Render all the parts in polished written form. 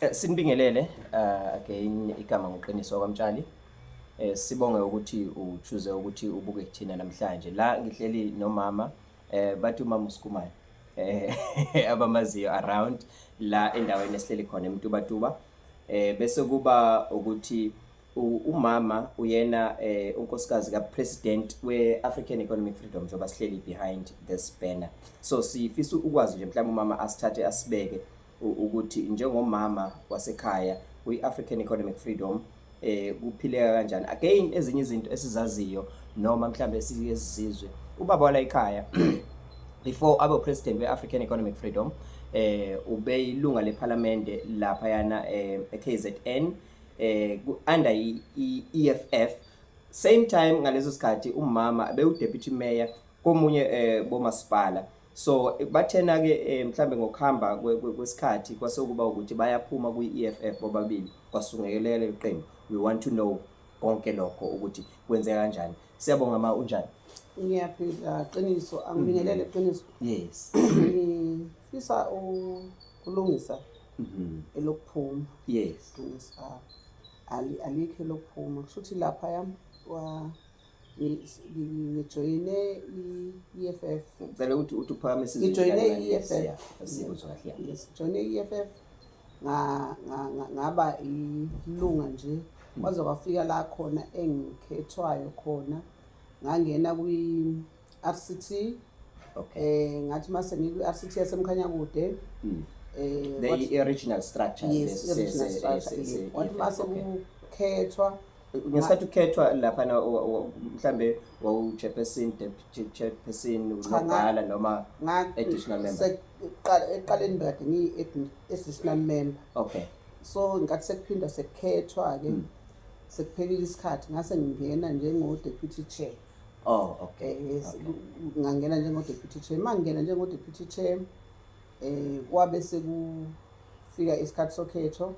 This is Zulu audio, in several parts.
Sinibingelele again, igama nguQiniso kwaMtshali. Sibonge ukuthi uchoose ukuthi ubuke kuthina namhlanje. La ngihleli nomama, bathi umama uSikumane. Abamaziyo around la endaweni esihleli khona eMtubatuba. Bese kuba ukuthi umama uyena unkosikazi kapresident we-African Economic Freedom, njengoba sihleli behind this banner. So sifisa ukwazi nje mhlawumbe umama asithathe asibeke ukuthi njengomama wasekhaya kwi-African Economic Freedom kuphileka kanjani. Again, ezinye izinto esizaziyo noma mhlambe esizizwe, ubaba wala ekhaya before abe president we-African Economic Freedom ubeyilunga lephalamende lapha yana e-KZN under i-EFF. Same time ngaleso sikhathi umama bewu deputy mayor komunye bomasipala. So bathena ke mhlambe ngokuhamba kwesikhathi kwase kuba ukuthi bayaphuma kwi-EFF bobabili, kwasungekelela iqembu. We want to know konke lokho ukuthi kwenzeka kanjani. Siyabonga ma, unjani? Ngiyaphila Qiniso, angibingelele Qiniso. Yes. Ngifisa ukulungisa elokuphuma. Qiniso, alikho elokuphuma. Kusho ukuthi lapha yami wa ngijoyine i-EFF. Ngicela ukuthi uthi uphakamise. Ngijoyine i-EFF. Sikuzwa kahle, yeah. Yes, joyine i-EFF, ngaba ilunga nje kwaze kwafika la khona engikhethwayo khona, ngangena kwi-RCT. Ngathi mase ngikwi-RCT yaseMkhanyakude, The original structure. Yes, original structure. Wathi mase kukhethwa Ngesikhathi ukhethwa laphana, mhlambe wawu-chairperson, deputy chairperson, unobhala noma additional member? Ekuqaleni bekade ngiyi-additional member. So ngenkathi sekuphinda sekukhethwa-ke, sekuphelile isikhathi, ngase ngingena njengo-deputy chair. Oh, okay. Ngangena njengo-deputy chair. Uma ngingena njengo-deputy chair, kwabe sekufika isikhathi sokhetho.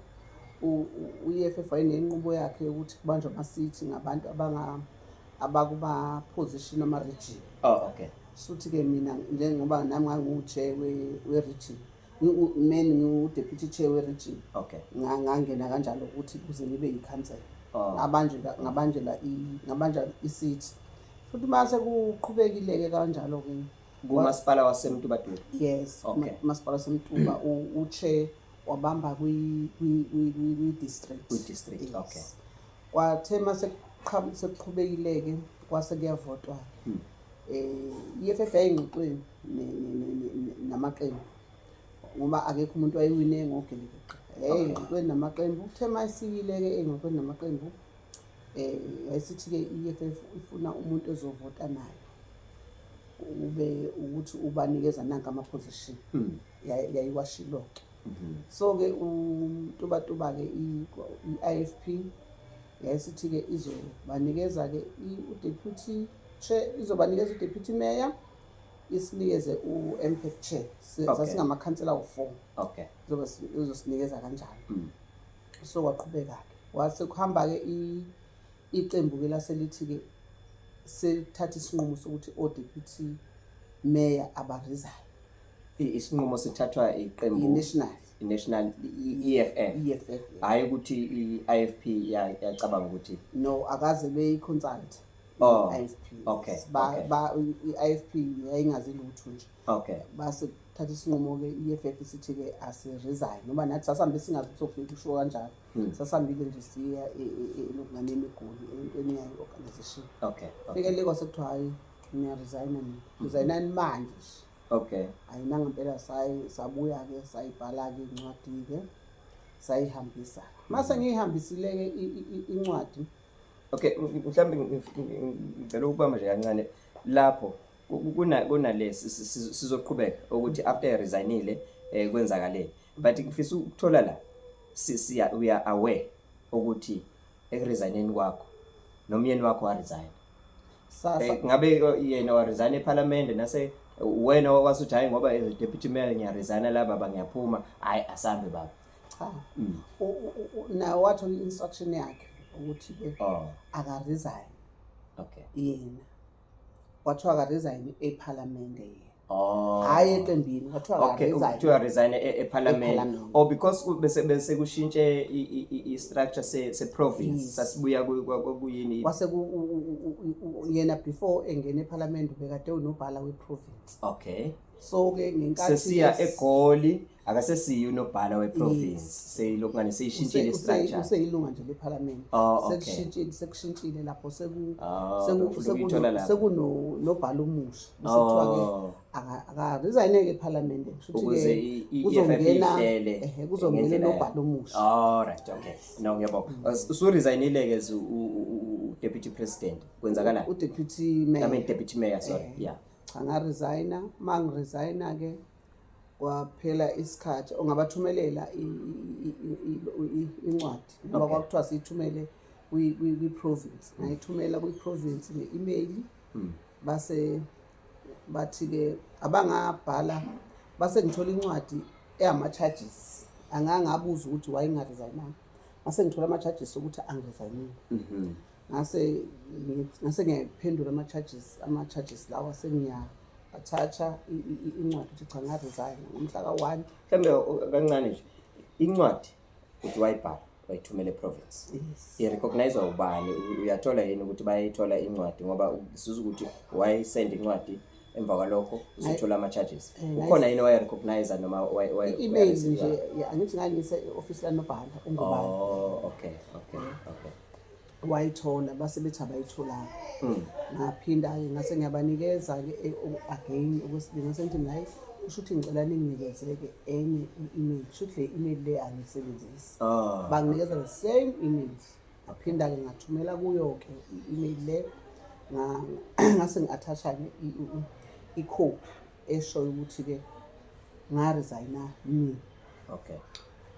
U-EFF wayenenqubo yakhe yokuthi kubanjwe ama-seat ngabantu abakuba-position ama-region. Oh, okay. Suthi-ke mina, njengoba nami ngangiwu-chair we-region, men ngiwu-deputy chair we-region, ngangena kanjalo ukuthi kuze ngibe yikhansela. Ngabanjelwa ngabanjelwa ngabanjwa i-seat futhi. Mase kuqhubekile-ke kanjalo-ke. Kumasipala waseMtubatuba? Yes. Umasipala waseMtuba, u-chair wabamba kwi-district. Kwi-district. Yes. Okay. Kwathe mase sekuqhubekile-ke, kwase kuyavotwa-ke. I-EFF yayingxoxweni namaqembu ngoba akekho umuntu wayiwine ngogelekeqe. Yayingxoxweni namaqembu. Kuthe mayisiyile-ke engxoxweni namaqembu, yayisithi-ke i-EFF ifuna umuntu ozovota nayo, ube ukuthi ubanikeza nanka ama-position. Yayiwashilo-ke. So-ke uMtubatuba-ke, i-IFP yayisithi-ke izobanikeza-ke u-deputy chair, izobanikeza u-deputy mayor, isinikeze u-MPAC chair. Sasingamakhansela awu-four. Izobe izosinikeza kanjalo. So kwaqhubeka-ke, kwase kuhamba-ke iqembu-ke laselithi-ke selithatha isinqumo sokuthi o-deputy mayor abaresign. Isinqumo sithathwa iqembu? I-national. I-national i-EFF? I-EFF, yes. Hhayi ukuthi i-IFP yacabanga ukuthi No, akaze beyi-consult i-IFP. I-IFP yayingazi lutho nje. Base kuthatha isinqumo-ke i-EFF isithi-ke asiresign, noma nathi sasihambe singazi ukuthi sofika kushiwo kanjalo. Sasihambile nje siya elokunganeni eGoli entweni yayo i-organization. Fike le kwase kuthiwa, "Hhayi, niyaresigna nina, resignani manje nje." Hhayi, nangempela sabuya-ke, sayibhala-ke incwadi-ke, sayihambisa. Mase ngiyihambisile-ke incwadi. Okay, mhlawumbe ngicela ukubamba nje kancane lapho kunalesi sizoqhubeka ukuthi after resignile kwenzakaleni, but ngifisa ukuthola la siya we are aware ukuthi ekuresigneni kwakho nomyeni wakho waresign. Ngabe yena waresign eParliament nase wena wasuthi, "Hayi, ngoba as a deputy mayor ngiyaresigna la baba, ngiyaphuma, hayi asambe baba"? Cha. Naye wathola i-instruction yakhe ukuthi-ke akaresign. Yena kwathiwa akaresign ephalamende yena. Oh. Hhayi eqembini, kwathiwa Okay, akaresign. kuthiwa resign eParliament. E-Parliament. Oh, because bese kushintshe i-structure se province. Yes. Sasibuya kuyini? Kwase yena before engena eParliament ubekade unobhala we-province. So-ke ngenkathi Sesiya eGoli, akasesiyi unobhala we-province. Yes. Seyilokhu ngane seyishintshile i-structure. Useyilunga nje lephalamende. Oh, okay. Sekushintshile lapho Oh, befuna ukuyithola lapho. sekunonobhala omusha. Bese kuthiwa-ke aka-resign-ke ephalamende. Kusho ukuthi-ke Ukuze i-EFF ihlele ehe, kuzongena ngendlela yayo. unobhala omusha. All right, okay. No, ngiyabonga. Usuresignile-ke as u-deputy president. Kwenzakalani? U-deputy mayor. I mean deputy mayor, sorry. Yeah. Cha, ngaresigna. Uma ngiresigna-ke kwaphela isikhathi ongabathumelela incwadi ngoba kwakuthiwa siyithumele kwi-province. Ngayithumela kwi-province nge-email. Base bathi-ke abangabhala, base ngithola incwadi eyama-charges. Angangabuza ukuthi why ngingaresignanga. Ngase ngithola ama-charges ukuthi angiresignile. Ngase ngiyayiphendula ama-charges lawa, sengiya-attach-a incwadi ukuthi cha, ngaresign ngomhla ka-1. Mhlawumbe kancane nje, incwadi uthi wayibhala wayithumela e-province. Yes. I-recognize ubani? Uyathola yini ukuthi bayayithola incwadi, ngoba sizwa ukuthi wayisend incwadi, emva kwalokho usuthola ama-charges. Ukhona yini owaye-recognize noma I-email wayereceive? nje, ya, angithi ngangise e-office lanobhala ungubani. Oh, okay. Wayithola, base bethi abayitholanga. Ngaphinda-ke ngase ngiyabanikeza-ke again okwesibili, ngase ngithi mina, hayi, kusho ukuthi ngicela ninginikeze-ke enye i-email, kusho ukuthi le email le angiyisebenzisi. Banginikeza the same email. Ngaphinda-ke ngathumela kuyo-ke i-email le, ngase ngi-attach-a-ke i-copy eshoyo ukuthi-ke ngaresigna nini.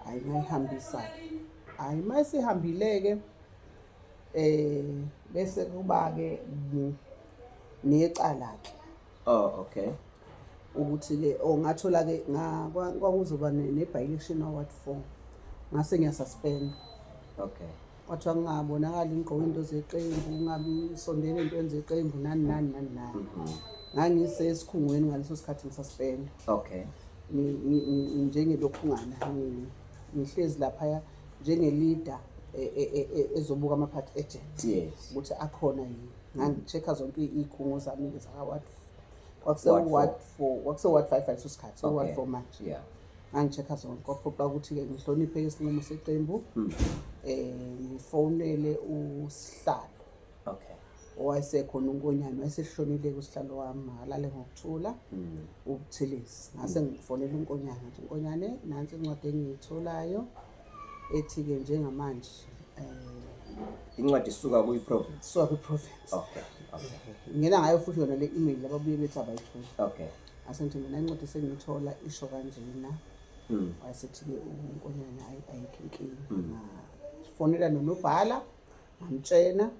Hhayi, ngayihambisa-ke. Hhayi, uma isihambile-ke bese kuba-ke necala-ke. Oh, okay. Ukuthi-ke, oh, ngathola-ke kwakuzoba ne-by-election ward 4. Ngase ngiyasuspend. Kwathiwa kungabonakali ngigqoke into zeqembu, kungabi sondela ey'ntweni zeqembu, nani nani nani nani. Ngangisesikhungweni ngaleso sikhathi ngisuspend. Njengelokhungana, ngihlezi laphaya njenge-leader ezobuka ama-party agent. Ukuthi akhona yini. Ngangi-check-a zonke iy'khungo zami zaka-ward. Kwakuse Ward four. ward 4, kwakuse ward 5 ngaleso sikhathi, so ward 4 manje. Ngangi-check-a zonke, kwaphoqa ukuthi-ke ngihloniphe isinqumo seqembu. Ngifonele usihlalo. Owayesekhona uNkonyane, wayeseshonile kusihlalo wami, alale ngokuthula. UButhelezi. Ngase ngifonela uNkonyane, ngathi Nkonyane, nansi incwadi engiyitholayo ethi-ke njengamanje Incwadi isuka kwi-province. Isuka kwi-province. Okay. Ngena ngayo futhi yona le email ababuye bethi abayitholi. Ngase ngithi mina incwadi sengiyithola isho kanjena. Wayesethi-ke uNkonyane, hayi, ayikho inkinga. Ngafonela nonobhala, ngamtshena,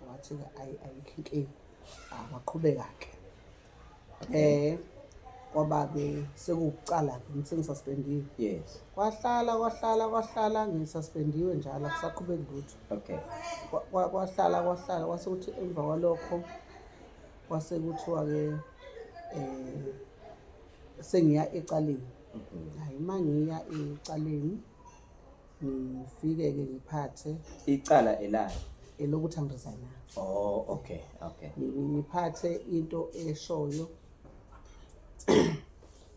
wathi-ke ayi, ayikho inkinga. Waqhubeka-ke. Kwaba-ke sekuwukucala-ke, ngithi sengisuspendiwe. Kwahlala, kwahlala, kwahlala, ngisuspendiwe njalo, akusaqhubeki lutho. Kwahlala, kwahlala, kwase kuthi emva kwalokho, kwase kuthiwa-ke sengiya ecaleni. Hhayi, uma ngiya ecaleni, ngifike-ke ngiphathe Icala elayo? Elokuthi angiresign-anga. Oh, okay. Ngiphathe into eshoyo,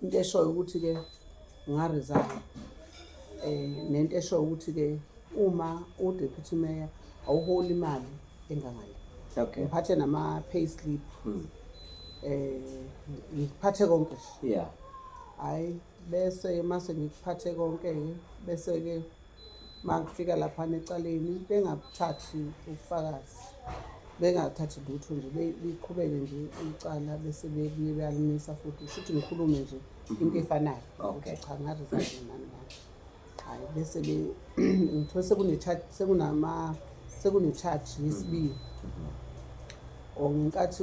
into eshoyo ukuthi-ke ngaresign. Nento eshoyo ukuthi-ke uma u-deputy mayor awuholi imali engangale. Ngiphathe nama-pay slip. Ngiphathe konke nje. Hhayi, bese mase ngikuphathe konke-ke, bese-ke mangifika laphana ecaleni bengabuthathi ubufakazi, bengathathi lutho nje, liqhubeke nje icala, bese bebuye beyalimisa futhi. Kusho ukuthi ngikhulume nje into efanayo ukuthi cha, ngaresign nani nani. Hhayi, bese ngithole sekune-charge, sekunama, sekune-charge yesibili. Or ngenkathi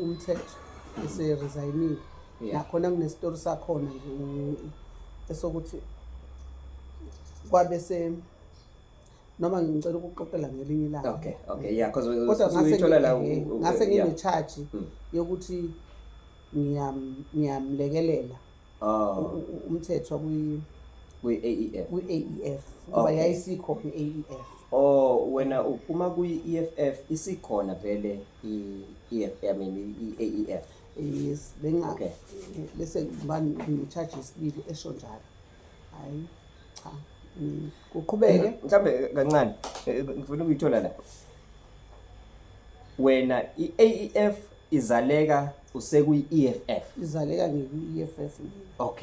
umthetho ese-resignile. Nakhona kunesitori sakhona nje esokuthi kwabe se noma ngicela ukuxoxela ngelinye ilanga. Okay, yeah, because Kodwa uyithola la ngase ngine-charge yokuthi Ngiyamlekelela Oh, uMthethwa kwi kwi-AEF. Kwi-AEF ngoba yayisikho kwi-AEF. Oh, wena uphuma kwi-EFF isikhona vele i-EF, I mean i-AEF. Yes, benga bese ngiba ne-charge yesibili esho njalo. Hayi cha, kuqhubeke. Mhlambe kancane ngifuna ukuyithola la. Wena i-AEF izaleka usekwi-EFF. Izaleka ngikwi-EFF.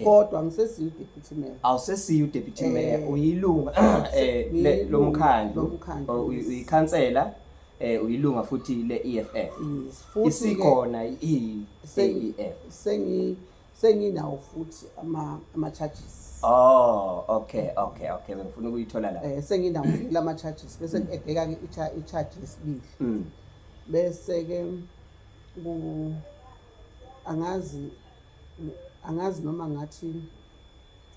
Kodwa ngisesiyo deputy mayor. Awusesiyo deputy mayor, uyilunga Ngiyilunga lomkhandlu, lomkhandlu, oh, yes. uyikhansela, uyilunga futhi le-EFF. Yes, futhi Isikhona i-AEF. Senginawo futhi ama charges. Oh, okay. Bengifuna ukuyithola la. Senginawo futhi lama charges bese ngi-add-eka ke i-charge yesibili. Bese ke ku angazi noma ngathi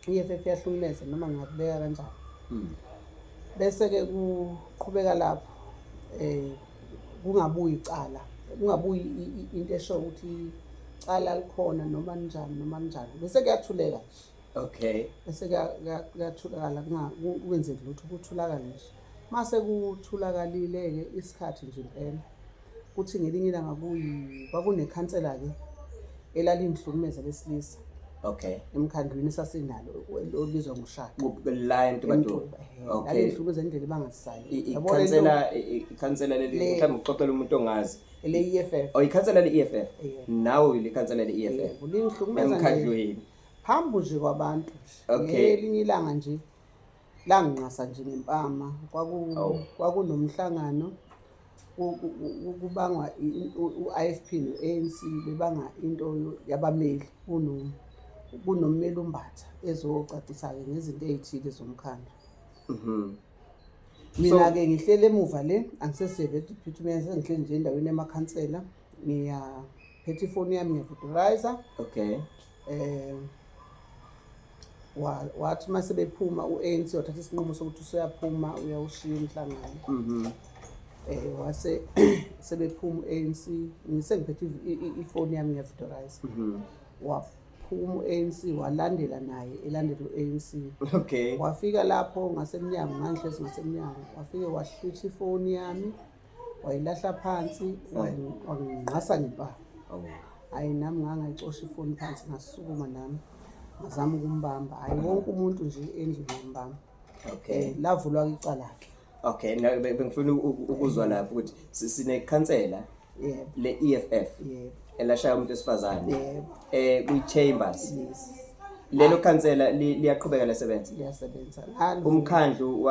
i-EFF yahlukumeza noma ngakubeka kanjani. Bese ke kuqhubeka lapho kungabuyi icala, kungabuyi into esho ukuthi icala likhona noma kanjani noma kanjani, bese kuyathuleka nje. Bese kuyathulakala, kungenzeki lutho, kuthulakala nje. Mase kuthulakalile-ke isikhathi nje impela, kuthi ngelinye ilanga kwakunekhansela-ke elalingihlukumeza besilisa emkhandlwini esasinalo olubizwa ngoShaka. La eMtubatuba. Emtuba, lalingihlukumeza indlela ebangasisayo. Yabo lento Ikhansela leli, mhlawumbe uxoxela umuntu ongazi. Le-EFF. Oh, ikhansela le-EFF. Yebo. Nawe uyilikhansela le-EFF. Yebo, lingihlukumeza nje. Emkhandlwini. Phambi nje kwabantu nje. Ngelinye ilanga nje langinqasa nje ngempama. Kwakunomhlangano kubangwa u-IFP no-ANC, bebanga into yabameli, kunommeli uMbatha ezocacisa-ke ngezinto ey'thile zomkhandlu. Mina-ke ngihleli emuva le, angiseseve deputy mayor, sengihleli nje endaweni yamakhansela, ngiyaphethe ifoni yami, ngiyavidoriza. Wathi uma sebephuma u-ANC wathatha isinqumo sokuthi useyaphuma, uyawushiya umhlangano. Wase sebephuma u-ANC, ngisengiphethe ifoni yami, ngiyavidoriza. Waphuma u-ANC, walandela naye, elandela u-ANC. Wafika lapho ngasemnyango, ngangihlezi ngasemnyango, wafike wahlwitha ifoni yami, wayilahla phansi, wangingqasa ngempama. Hhayi, nami ngangayicosha ifoni phansi, ngasukuma nami ngazama ukumbamba. Hhayi, wonke umuntu nje endlini wambamba. Lavulwa-ke icala-ke. Okay, na bengifuna ukuzwa lapho ukuthi sinekhansela le-EFF elashaya umuntu wesifazane kwi-chambers. Lelo khansela liyaqhubeka lesebenza? Liyasebenza. Umkhandlu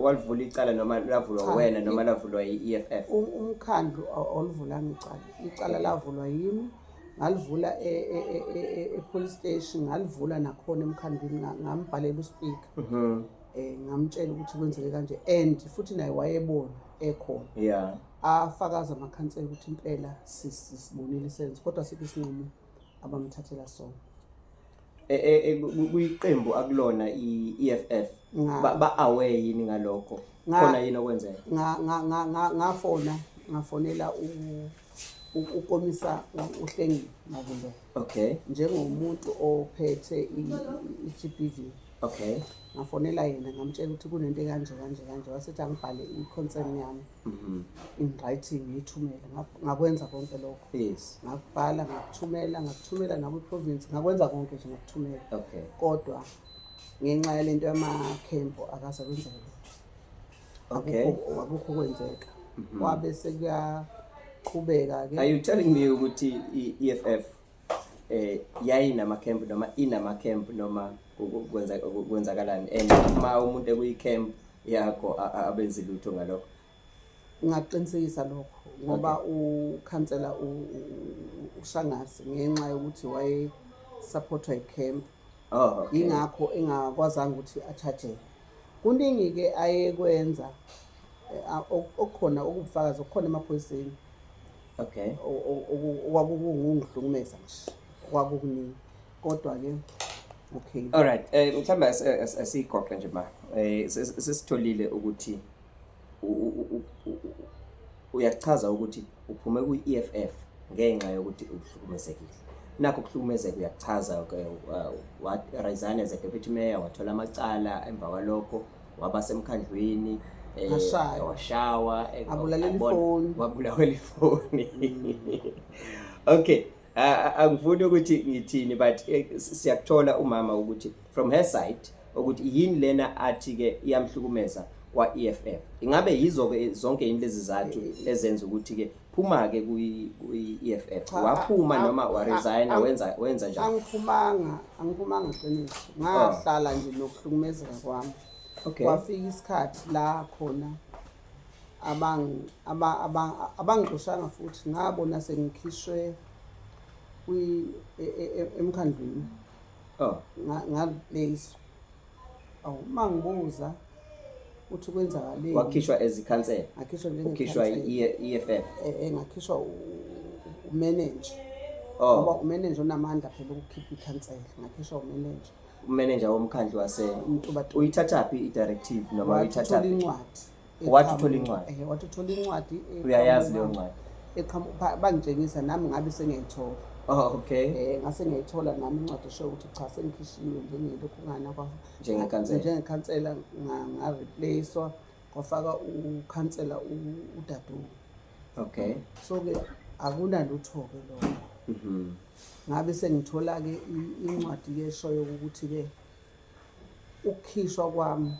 walivula icala noma lavulwa Cha, wena noma lavulwa yi-EFF? Umkhandlu awulivulanga icala. Icala lavulwa yimi. Ngalivula e-police station, ngalivula nakhona emkhandlwini, ngambhalela uspeaker. Ngamtshela ukuthi kwenzeke kanje, and futhi naye wayebona ekhona. Afakaza amakhansela ukuthi impela sisibonile isenzo, kodwa sikho isinqumo abamthathela sona. Kuyiqembu akulona i-EFF, ba aware yini ngalokho? Khona yini okwenzeka? Ngafona, ngafonela ukomisa uHlengi Mavimbela. Njengomuntu ophethe i-GBV. Ngafonela yena, ngamtshela ukuthi kunento ekanje kanje kanje, wasethi angibhale i-concern yami in writing, ngiyithumele. Ngakwenza konke lokho. Ngakubhala, ngakuthumela, ngakuthumela nakwi-province, ngakwenza konke nje, ngakuthumela. Kodwa ngenxa yalento yamakhempu akaze kwenzeka lutho. Akukho kwenzeka. Kwabe sekuyaqhubeka ke. Are you telling me ukuthi i-EFF yayinama camp noma inama camp noma kwenzakalani, and uma umuntu ekuyi camp yakho abenzi lutho ngalokho? Ngingaqinisekisa lokho ngoba ukhansela uShangase ngenxa yokuthi waye supportwa i-camp. Oh, okay. Ingakho engakwazanga ukuthi a-charge. Kuningi ke ayekwenza, okukhona okubufakazi okukhona emaphoyiseni. Okwakungungihlukumeza nje, okwakukuningi. Kodwa ke okay. All right, mhlawumbe asigoqe nje ma. Sesitholile ukuthi uyachaza ukuthi uphume kwi-EFF ngenxa yokuthi uhlukumezekile. Nakho kuhlukumezeka uyakuchaza ke, wa resign as a deputy mayor, wathola amacala emva kwalokho, waba semkhandlwini, Washaywa. washawa, Abulalela yabona, ifoni. Wabulawela ifoni. Okay, angifuni ukuthi ngithini, but siyakuthola umama ukuthi from her side ukuthi yini lena athi ke iyamhlukumeza kwa EFF. Ingabe yizo ke zonke yini lezi zathu ezenza ukuthi ke phuma ke kwi EFF? Cha, Waphuma noma wa resign? Wenza njani? Angiphumanga, qiniso. Ngahlala nje nokuhlukumezeka kwami. Kwafika isikhathi la khona abangixoshanga futhi, ngabona sengikhishwe emkhandlwini. Ngareplace. Awu, uma ngibuza uthi kwenzakaleni? Wakhishwa as ikhansela? Ngakhishwa. Ukhishwa njengekhansela. i-EFF? Ngakhishwa umanager. Ngoba umanager unamandla phela ukukhipha ikhansela. Ngakhishwa umanager. Umanager womkhandlu wase Mtubatuba. Uyithathaphi i-directive noma Wathi uthola uyithathaphi? incwadi. Wathi uthola incwadi? Wathi uthola incwadi. Uyayazi leyo ncwadi? Eqhamuka, bangitshengisa, nami ngabe sengiyayithola. Oh, okay. Ngase ngiyayithola nami incwadi eshoyo ukuthi cha, sengikhishiwe njengelokhungana kwa Njengekhansela. Njengekhansela, ngareplacewa, kwafaka ukhansela uDadu. So ke akunalutho-ke lokho. Ngabe sengithola-ke incwadi-ke eshoyo ukuthi-ke ukukhishwa kwami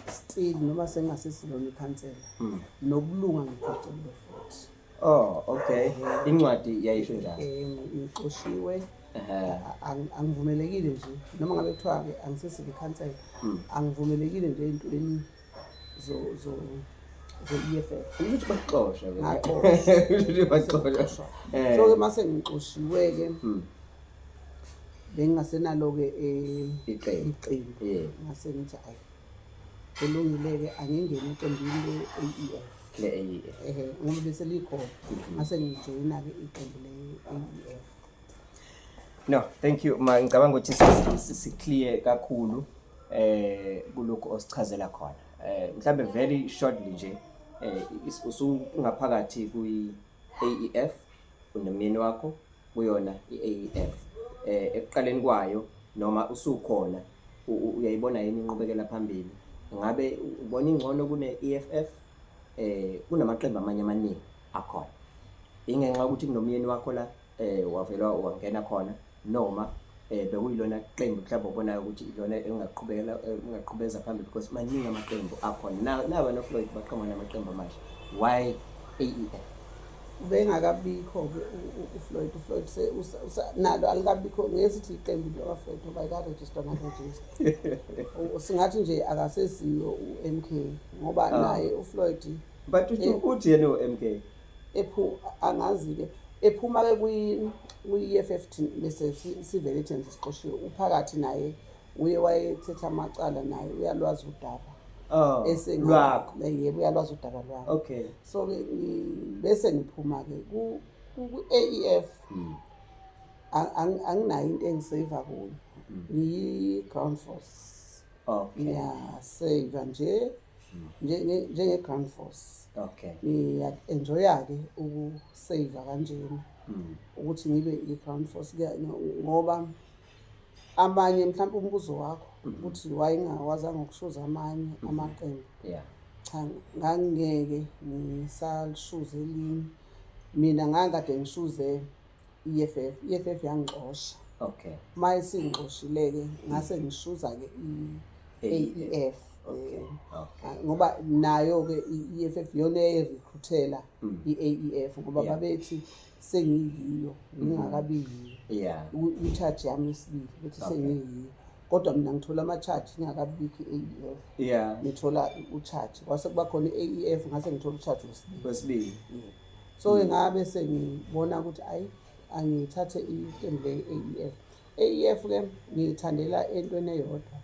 still, noma sengingasesilona ikhansela, nobulunga ngiphocelwe futhi. Oh, okay, incwadi yayisho njalo? Ngixoshiwe. Angivumelekile nje, noma ngabe kuthiwa-ke angisesile ikhansela, angivumelekile nje ey'ntweni ze-EFF. Ukuthi baxosha ke. Ngaxoshwa. Ukuthi baxosha. So-ke mase ngixoshiwe-ke, bengingasenalo-ke Iqembu. iqembu. Ngase ngithi ayi, kulungile-ke, angingene eqembini le-AEF. Le AEF. Ehe, ngoba bese likhona. Ngase ngijoyina-ke iqembu le-AEF. No, thank you. Ma, ngicabanga ukuthi si-clear kakhulu kulokhu osichazela khona. Mhlambe very shortly nje, usungaphakathi kwi AEF, unomyeni wakho kuyona i-AEF. Ekuqaleni kwayo noma usukhona, uyayibona yini inqubekela phambili? Ngabe ubona ingcono kune EFF? Kunamaqembu amanye amaningi akhona. Ingenxa yokuthi kunomyeni wakho la, wavela wangena khona, noma bekuyilona qembu mhlawumbe obonayo ukuthi ilona elingaqhubekela, elingaqhubeza phambili, because maningi amaqembu akhona? Naba no Floyd baqhamuka namaqembu amasha. Why AEF? Ubengakabikho-ke uFloyd. uFloyd nalo alikabikho, ngeke sithi iqembu likaFloyd ngoba ayika-register nakurejista. Singathi nje akasesiyo u-MK ngoba naye uFloyd But uthi yena u-MK. Angazi-ke, ephuma-ke kwi-EFF bese sivele thina sesixoshiwe, uphakathi naye uye wayethetha amacala, naye uyalwazi udaba. Lwakho. Yebo, uyalwazi udaba lwami. So-ke bese ngiphuma-ke ku-AEF. Anginayo into engiseyiva kuyo, ngiyi-ground force. Ngiyaseyiva nje njenge-ground force. Ngiya-enjoya-ke ukuseyiva kanjena, ukuthi ngibe i-ground force, ngoba amanye mhlawumpe umbuzo wakho ukuthi why ngingakwazanga ukushuza amanye amaqembu. Cha, ngangingeke ngisalishuze elinye. Mina ngangikade ngishuze i-EFF, i-EFF yangixosha. Uma isingixoshile-ke, ngase ngishuza-ke i-AEF. Ngoba nayo-ke i-EFF iyona eyayirecruitela i-AEF, ngoba babethi sengiyiyo ngingakabi yiyo. I-charge yami yesibili bethi sengiyiyo, kodwa mina ngithola ama-charge ingakabikho i-AEF. Ngithola u-charge, kwase kuba khona i-AEF, ngase ngithola u-charge wesibili. Wesibili. Yeah. So-ke ngabe sengibona ukuthi ayi, angithathe iqembu le-AEF. AEF-ke ngiyithandela entweni eyodwa,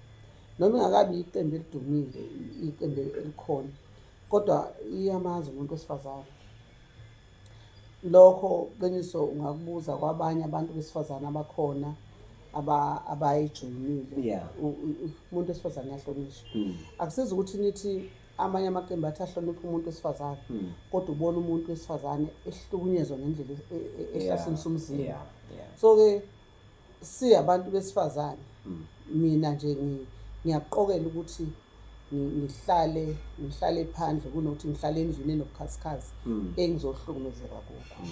noma ingakabi iqembu elidumile, iqembu elikhona, kodwa iyamazi umuntu wesifazane. Lokho qiniso ungakubuza kwabanye abantu besifazane abakhona abayijoyinile. Umuntu wesifazane uyahlonishwa. Akusizi ukuthi nithi amanye amaqembu athi ahlonipha umuntu wesifazane, kodwa ubona umuntu wesifazane ehlukunyezwa ngendlela ehlasimisa umzimba. So ke siyabantu besifazane, mina nje ngiyaqokela ukuthi ngihlale phandle kunokuthi ngihlale endlini enobukhazikhazi engizohlukumezeka kukho.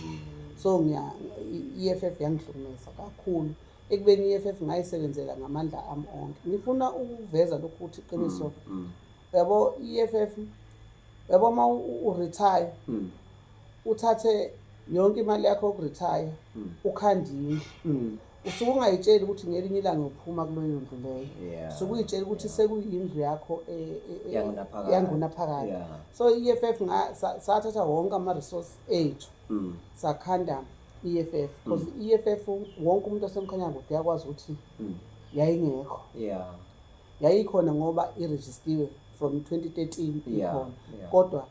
So ngiya i-EFF yangihlukumeza kakhulu, ekubeni i-EFF ngayisebenzela ngamandla ami onke. Ngifuna ukuveza lokhu ukuthi iqiniso, yabo, i-EFF, yabo, uma u-retire, uthathe yonke imali yakho yoku-retire, ukhanda indlu, usuke ungayitsheli ukuthi ngelinye ilanga uphuma kuleyo ndlu leyo. Usuke uyitshela ukuthi sekuyindlu yakho yangunaphakade. Yangunaphakade. So i-EFF sathatha wonke ama-resource ethu, sakhanda i-EFF, because i-EFF wonke umuntu oseMkhanyakude uyakwazi ukuthi yayingekho. Yayikhona ngoba irejistiwe from 2013, ikhona, kodwa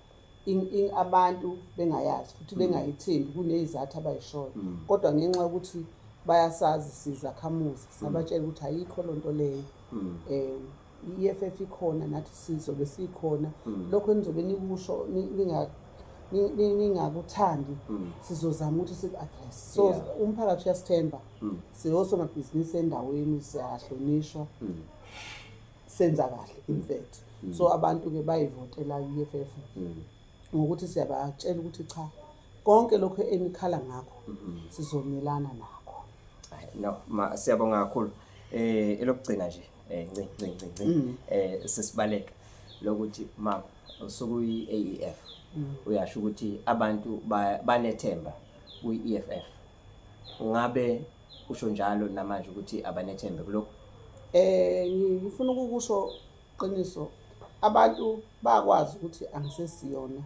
abantu bengayazi futhi bengayithembi, kuneyizathu abayishoyo. Kodwa ngenxa yokuthi bayasazi sizakhamuzi, sabatshela ukuthi ayikho loo nto leyo, i-EFF ikhona, nathi sizobe sikhona. Lokho enizobe nikusho ningakuthandi, sizozama ukuthi siku-address. So umphakathi uyasithemba, siyosomabhizinisi endaweni, siyahlonishwa, senza kahle in fact. So abantu-ke bayivotela i-EFF ngokuthi siyabatshela ukuthi cha, konke lokhu enikhala ngakho sizomelana nakho. Hayi, no ma, siyabonga kakhulu. Elokugcina nje, nci nci nci nci, sesibaleka lokuthi ma usukuyi AEF, uyasho ukuthi abantu banethemba kwi EFF. Ungabe usho njalo namanje ukuthi abanethembe kulokhu? Ngifuna ukukusho qiniso, abantu bakwazi ukuthi angisesiyona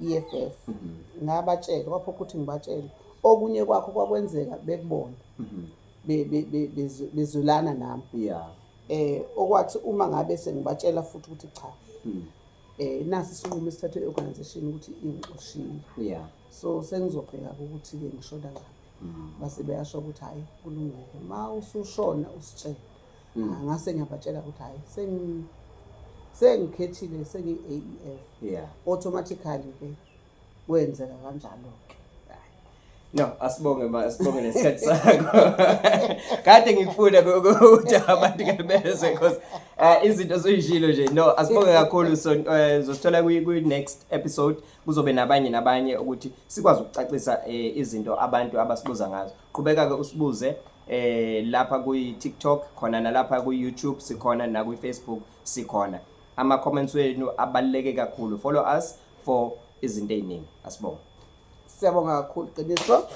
EFF. Ngabatshela kwapho ukuthi ngibatshele okunye kwakho kwakwenzeka bekubona, bezwelana nami. Okwathi uma ngabe sengibatshela futhi ukuthi cha, nasi isinqumo esithathwe i-organization ukuthi ingixoshile, so sengizobheka ukuthi-ke ngishona ngaphi, base beyasho ukuthi hhayi, kulungile, ma usushona usitshele. Ngase ngiyabatshela ukuthi hhayi, sengikhethile, sengiyi-AEF. Automatically-ke kwenzeka kanjalo-ke. No, asibonge ma, asibonge nesikhathi sakho. Kade ngikufuna ukuthi abantu ke bezwe, because izinto suyishilo nje. No, asibonge kakhulu. So zosithola kwi next episode, kuzobe nabanye nabanye ukuthi sikwazi ukucacisa izinto abantu abasibuza ngazo. Qhubeka ke usibuze lapha kwi TikTok khona, nalapha ku YouTube sikhona, na kwi Facebook sikhona. Ama comments wenu abaluleke kakhulu. Follow us for izinto eziningi. Asibonge. Siyabonga kakhulu, qiniso.